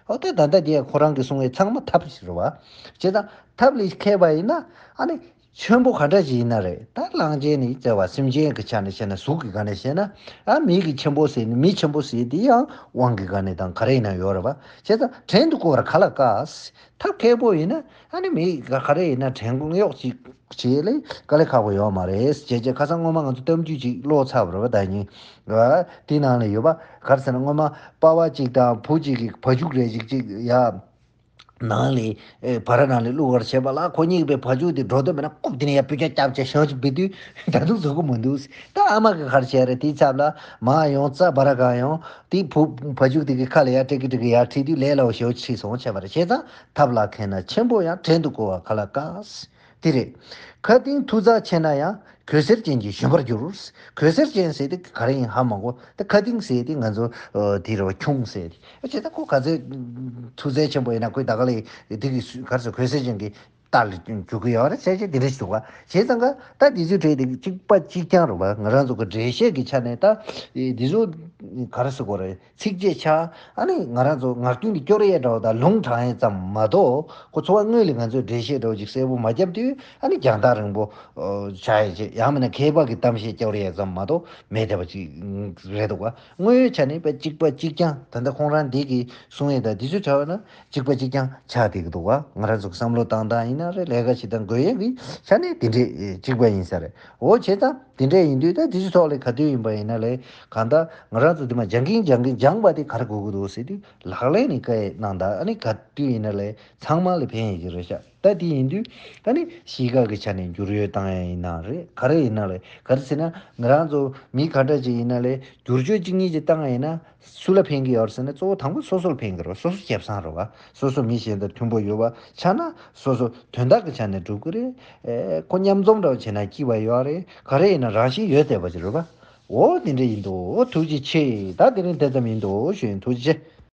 ཨོ་ད་ད་ལྟ་དེ་ཁོ་རང་གིས་གསུང་བའི་ཚང་མ་ཐབས་ཤིག་རེད་བ། བྱས་ཙང་ཐབས་ལ་མཁས་པ་ཡིན་ན་ཨ་ནི་ཆེན་པོ་ག་འདྲ་ཞིག་ཡིན་ན་རེད་ད་གླང་ཆེན་ནི་བརྩེ་བ་སེམས་ཅན་གྱི་ཆ་ནས་བཤད་ན་གཟུགས་ཀྱི་སྒང་ནས་བཤད་ན་ཨ་མི་གི་ཆེན་པོ་ཟེར་ནི་མི་ཆེན་པོ་ཟེར་དེ་ཡང་དབང་གི་སྒང་ནས་དང་ག་རེ་ཡིན་ན་ཡོད་རེད་བ། བྱས་ཙང་བྲན་དུ་བཀོལ་བར་ག་ལ་དཀའ། ཐབས་མཁས་པོ་ཡིན་ན་ཨ་ནི་མི་ག་ག་རེ་ཡིན་ན་བྲན་གཡོག་ཅིག་བྱེད་ལས་དཀའ་ལས་ཁག་པོ་ཡོད་མ་རེད། བྱས་རྗེས་ཁ་སང་སྔོན་མ་ང་ཚོ་གཏམ་རྒྱུད་ཅིག་ཀློག་ཚར་བ་རེད་བ་ད་ཉིན། དེ་ནང་ལ་ཡོད་པ་ག་རེ་ཟེར་ན་སྔོན་མ་པ་ཕ་གཅིག་དང་བུ་གཅིག་གིས་བ་ཕྱུགས་རེ་ཞིག་ཅིག་ཡ། ནང་ལ་བ་ར་ནང་ལ་བླུག་པར་བྱས་པ་ལ་ཁོ་གཉིས་པའི་བ་ཕྱུགས་དེ་འགྲོ་འདོད་མེད་ན་རྐུབ་དེ་ནས་ཡར་སྤུས་ཀྱང་བརྒྱབ་བྱས་ཞང་ཅིག་བུད་དུས་ད་དུང་བཟོ་གི་མི་འདུག་ད་ཨ་མ་གིས་ག་རེ་བྱས་རེད་དེའི་ཚབ་ལ་མ་ཡོང་རྩྭ་བ་ར་གང་ཡོང་དེ་བུ་བ་ཕྱུགས་དེ་གི་ཁ་ལ་ཡར་སྤྲད་ཀི་སྤྲད་ཀི་ཡར་ཁྲིད་དུས་ལས་སླ་བོ་ཞེ་པོ་ཁྲིད་སོང་བྱས་པ་རེད། བྱས་ཙང་། ཐབས་ལ་མཁས་ན་ཆེན་པོ་ཡང་བྲན་དུ་བཀོལ་བ་ག་ལ་དཀའ། དེ་རེད། མཁའ་ལྡིང་མཐུ་རྩལ་ཆེ་ན་ཡང་གོས་སེར་ཅན་གྱི་ཞོན་པར་འགྱུར། གོས་སེར་ཅན་ཟེར་དེ་ག་རེ་ཡིན་ཧ་མ་གོ་ད་མཁའ་ལྡིང་ཟེར་དེ་ང་ཚོ་དེ་རེད་བ་ཁྱུང་ཟེར་དེ་བྱས་ད་ཁོ་ག་ཚོད་མཐུ་རྩལ་ཆེན་པོ་ཡིན་ན་ཁོས་ད་ག་ལ་དེ་གི་ག་རེ་ཟེར་གོས་སེར་ཅན་གྱི་རྟ་ལ་འགྱུར་གི་ཡོད་རེད་ཟེར་བྱས་དེ་འདྲ་ཞིག་འདུག་བ། བྱས་ཙང་ཀ་ད་དེ་ཚོའི་གྲས་དེ་གཅིག་པ་གཅིག་རྐྱང་རེད་བ། ང་རང་ཚོ་གི་འགྲེལ་བཤད་ཀྱི་ཆ་ནས་ད་དེ་ཚོ་ག་རེ་ཟེར་དགོས་རེད། ཚིགས་བཅད་ཆ་ཨ་ནི་ང་རང་ཚོ་ངག་རྒྱུན་གྱི་སྐྱོར་ཡས་འདྲ་བོ་དང་ལུང་དྲངས་ཡས་ཙམ་མ་གཏོགས་ཁོ་འཚོ་བ་དངོས་ལ་ང་ཚོས་འགྲེལ་བཤད་འདྲ་བོ་ཅིག་གསལ་པོ་མ་བརྒྱབ་དུས་ཨ་ནི་རྒྱང་ཐག་རིང་པོ་ཆགས་ཡས་ཅིག་ཡང་མིན་ན་མཁས་པ་གི་གཏམ་བཤད་སྐྱོར་ཡས་ཙམ་མ་གཏོགས་མེད་བསྡད་པ་ཅིག་རེད་འདུག་ག་དངོས་ཡོད་ཆ་ནས་དཔེ་གཅིག་པ་གཅིག་རྐྱང་ད་ལྟ་ཁོང་རང་འདི་གི་གསུང་ཡས་དང་འདི་ཚོ་བྱ་བ་ན་གཅིག་པ་གཅིག་རྐྱང་ཆགས་བསྡད་ཀྱི་འདུག་ག་ང་རང་ཚོ་གི་བསམ་བློ་བཏང་སྟངས་ཡིན་ན་རེད། ལས་ཀ་བྱེད་སྟངས་དགོས་ཡས་ཀྱི་ཆ་ནས་དེ་འདྲས་གཅིག་པ་ཡིན་ས་རེད། འོ་བྱས་ཙང་དེ་འདྲས་ཡིན་དུས་ད་དེ་ཚོའི་ཐོག་ལ་ག་དུས་ཡིན་པ་ཡིན་ན་ལས་གང་ལྟར་ང་རང་ཚོ་དེ་མ་སྦྱང་གིན་སྦྱང་གིན་སྦྱངས་པ་དེ་ག་རེ་དགོས་ཀྱི་འདུག་ཟེར་དུས་ལག་ལེན་ནི་བཀལ་གནང་ད་ཨ་ནི་ག་དུས་ཡིན་ན་ལས་ཚང་མ་ལ་ཕན་ཡོད་ཀྱི་རེད་ཤག་ད་དེ་ཡིན་དུས་ཨ་ནི་གཤིས་ཀ་གི་ཆ་ནས་འགྱུར་ཡོད་བཏང་ཡ་ཡིན་ན་རེད། ག་རེ་ཡིན་ན་ལས་ག་རེ་ཟེར་ན་ང་རང་ཚོ་མི་ག་འདྲ་ཅིག་ཡིན་ན་ལས་བསྒྱུར་བཅོས་གཅིག་གཉིས་ཅིག་བཏང་ཡ་ཡིན་ན། སུ་ལ་ཕན་གྱི་ཡོད་ཟེར་ན་གཙོ་བོ་དང་པོ་སོ་སོ་ལ་ཕན་གྱི་རེད། སོ་སོ་སྐྱབས་བཟང་རེད་བ། སོ་སོ་མི་གཞན་དང་མཐུན་པོ་ཡོད་པ་ཆགས་ན་སོ་སོ་དོན་དག་གི་ཆ་ནས་འགྲུབ་ཀྱི་རེད། ཨེ་ཁོ་མཉམ་འཛོམས་འདྲ་བོ་བྱས་ན་སྐྱིད་པ་ཡོད་རེད། ག་རེ་ཡིན་ན་རང་བཞིན་ཡོད་བསྡད་པ་ཅིག་རེད་བ། འོ་དེ་འདྲ་ཡིན་འདུག་འོ་ཐུགས་རྗེ་ཆེ། ད་དེ་རིང་དེ་ཙམ་ཡིན་འདུག་ཞུ་ཡིན། ཐུགས་རྗེ་ཆེ།